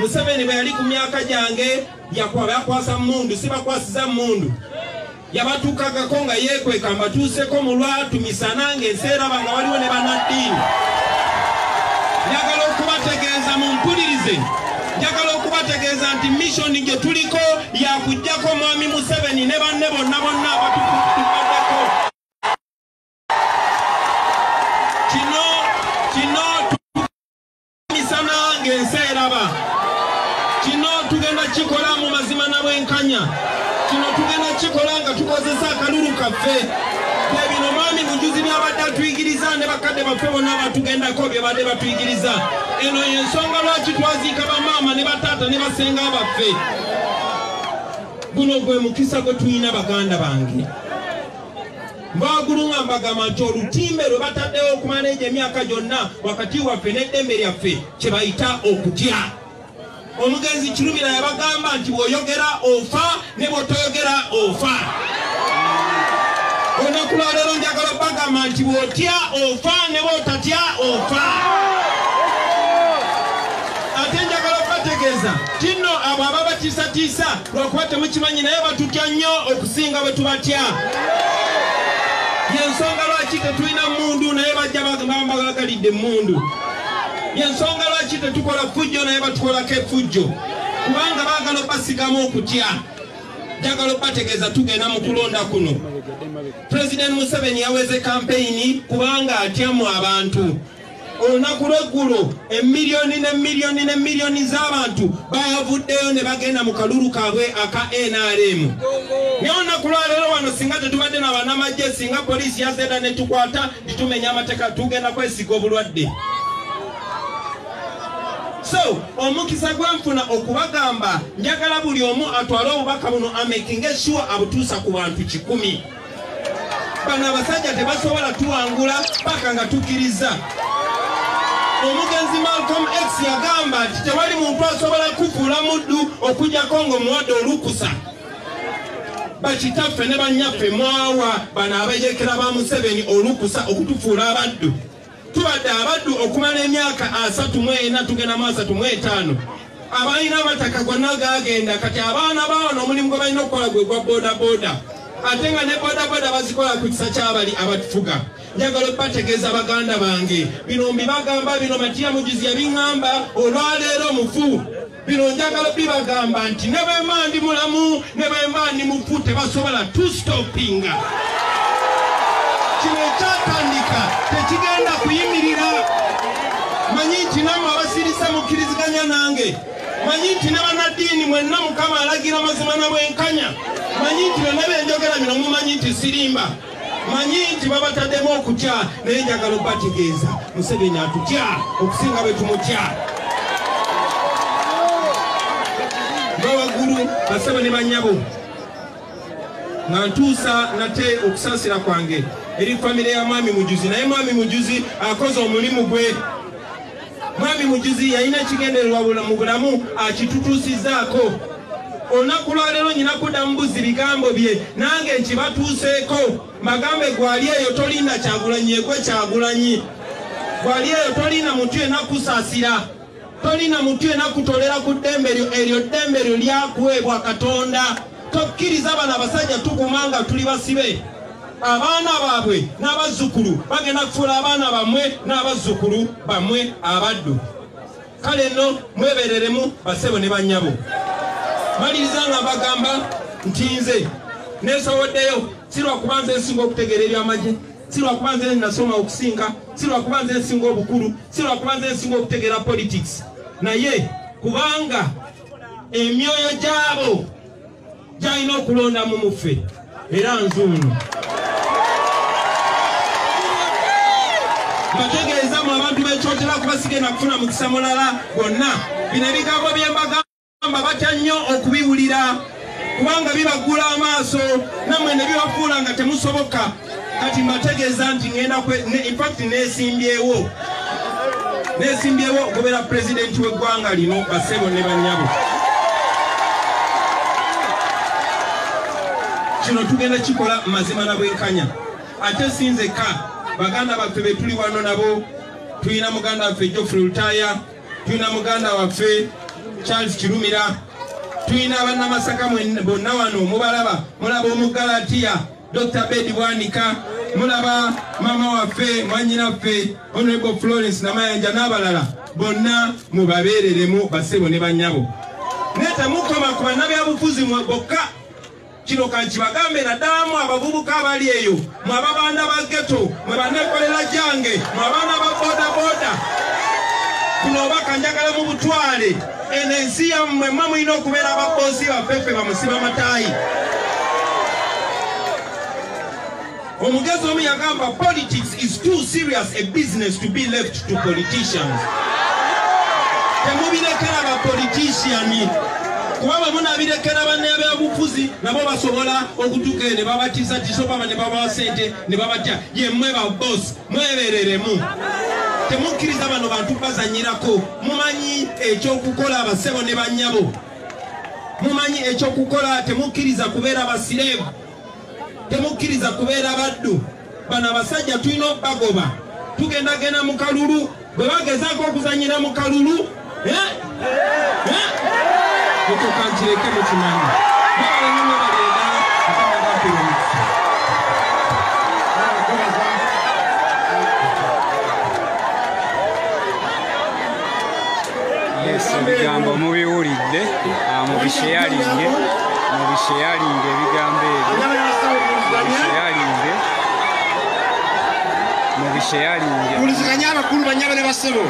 Museveni bwe yali ku myaka gyange yakwasa mmundu, sibakwasiza mmundu. Yabatukagako nga yeekweka mbatuuseko mu lwatu misana ng'ensi eraba nga waliwo ne bannaddiini. Njagala okubategeeza mumpulirize, njagala okubategeeza nti mission gye tuliko yakuggyako Mwami Museveni ne banne bonna bonna abatutubaddeko. Kino misana ng'ensi eraba. Kino tugenda kikola mu mazima na bwenkanya. Kino tugenda kikola nga tukozesa akalulu kaffe. Bino Mwami Mujuzi byabadde atuyigiriza ne bakadde baffe bonna abatugendako bye badde batuyigiriza. Eno y'ensonga lwaki twaziika bamaama ne bataata ne basenga baffe. Guno gwe mukisa gwe tulina baganda bange. Mbagulu nga mbagamba nti olutimbe lwe bataddewo okumala egyo emyaka gyonna wakati waffe n'eddembe lyaffe kye bayita okutya. Omugenzi Kirumira yabagamba nti bw'oyogera ofa ne bw'otoyogera ofa. Olunaku lwaleero njagala bagamba nti bw'otya ofa ne bw'otatya ofa. Ate njagala okubategeeza kino abo ababatiisatiisa lwakuba temukimanyi naye batutya nnyo okusinga bwe tubatya. Yensonga lwaki tetulina mmundu naye bajja bagalidde emmundu. Yensonga lwaki tetukola ffujjo naye batukolako effujjo, kubanga baagala obasigamu okutya. Njagala okubategeeza tugenda mu kulonda kuno. President Museveni yaweze kampeyini kubanga atyamu abantu. Olunaku lw'eggulo emiliyoni n'emiliyoni n'emiliyoni z'abantu bayavuddeyo ne bagenda mu kalulu kaabwe aka NRM. Naye olunaku lwaleero wano singa tetubadde na bannamagye, singa poliisi yazedda ne tukwata titumenya amateeka, tugenda kwesiga obulwadde. So omukisa gwenfuna okubagamba, njagala buli omu atwale obubaka buno amakinge sure abutuusa ku bantu 100. Bano abasajja tebasobola tuwangula paka nga tukkiriza. Omugenzi Malcolm X yagamba nti tewali muntu asobola kufuula muddu okuggyako ng'omuwadde olukusa. Bakitaffe ne bannyaffe mwawa bano abeeyekera ba Museveni olukusa okutufuula abaddu. Tubadde abaddu okumala emyaka 34 tugenda mu 35. Abalina amataka gonna gagenda, kati abaana baano omulimu gwe balina okukola gwe gwa bodaboda, ate nga ne bodaboda bazikola ku kisa ky'abali abatufuga. Njagala okubategeeza baganda bange, bino mbibagamba, bino Matiya Mujuzi yabiŋŋamba olwaleero mufu. Bino njagala bibagamba nti ne bwe mba ndi mulamu ne bwe mba ndi mufu tebasobola tustopinga. Kino ekyatandika tekigenda kuyimirira. Manyi nti nammwe abasirisa mukkiriziganya nange. Manyi nti ne bannaddiini mwenna Mukama alagira mazima na bwenkanya. Manyi nti byonna bye njogera bino mumanyi nti sirimba. Manyi nti babataddemu okutya, naye njagala okubategeeza Museveni atutya okusinga bwe tumutya. Bawaggulu basebo ne bannyabo, nga ntuusa nate okusaasira kwange eri famire ya Mwami Mujuzi. Naye Mwami Mujuzi akoze omulimu gwe. Mwami Mujuzi yalina ekigendererwa mu bulamu akitutuusizzaako. Olunaku lwaleero nyina kuddamu buzi bigambo bye nange nkibatuuseeko. Mbagambe gwali eyo tolinda Kyagulanyi, egwe Kyagulanyi. Gwali eyo tolina muntu yenna kusaasira, tolina muntu yenna kutolera ku ddembe lyo, eryo ddembe lyo lyakuweebwa Katonda. Tokkiriza bano abasajja tuguma nga tuli basibe. Abaana baabwe n'abazzukulu bagenda kufuula abaana bammwe n'abazzukulu bammwe abaddu. Kale nno mwebereremu basebo ne bannyabo. Maliriza nga mbagamba nti nze neesoboddeyo, si lwakuba nze nsinga okutegeera ebyamagye, si lwakuba nze nasoma okusinga, si lwakuba nze nsinga obukulu, si lwakuba nze nsinga okutegeera politics, naye kubanga emyoyo gyabo gyalina okulondamu muffe era nzuuno. Mbategeeza mu abantu b'ekyotera kuba sigenda kufuna mukisa mulala gwonna. Bino ebigambo bye mbagamba batya nnyo okubiwulira kubanga bibaggula amaaso nammwe ne bibafuula nga temusoboka. Kati mbategeeza nti ngenda in fact neesimbyewo okubeera pulezidenti w'eggwanga lino basebo ne bannyabo. Kino tugenda kikola mazima na bwenkanya. Ate si nzekka, baganda baffe be tuli wano nabo, tulina muganda waffe Geoffrey Lutaaya, tulina muganda waffe Charles Kirumira. Tulina abannamasaka bonna wano mubalaba, mulaba Omugalatiya Dr. Bedi Bwanika, mulaba mama waffe mwannyinaffe Honorable Florence Namayanja n'abalala bonna mubabeereremu basebo ne bannyabo. Naye temukoma ku bannabyabufuzi mwe bokka. Kino kankibagambe naddalamu abavubuka abali eyo, mwe ababaana ba ghetto, mwe banneekolera gyange, mwe abaana ba bodaboda, buno obubaka njagala mubutwale. Eno ensi yammwe, mmwe mulina okubeera abakozi baffe ffe bamusiba mataayi. Omugezi omu yagamba politics is too serious a business to be left to politicians. Temubirekera ba politician, kuba bwe munabirekera bannabyabufuzi nabo basobola okutuuka eyo ne babatiisatiisa oba ne babawa ssente ne babatya. Ye mmwe ba boss, mwebereremu. Temukkiriza bano bantu bazannyirako. Mumanyi ekyokukola abasebo ne bannyabo, mumanyi ekyokukola. Temukkiriza kubeera basireevu, temukkiriza kubeera baddu. Bano abasajja tulina okubagoba. Tugendagenda mu kalulu, bwe bagezaako okuzannyira mu kalulu, ekyo kankireke mukimanyi. Mwebale nnyo, mwebalire ddala. Mukama abampere omukisa. Yes, ebigambo mubiwulidde, mubisheyalinge, mubisheyalinge ebigambo ebyo, mubisheyalinge, mubisheyalinge. Tuwuliziganye abakulu bannyabo ne bassebo.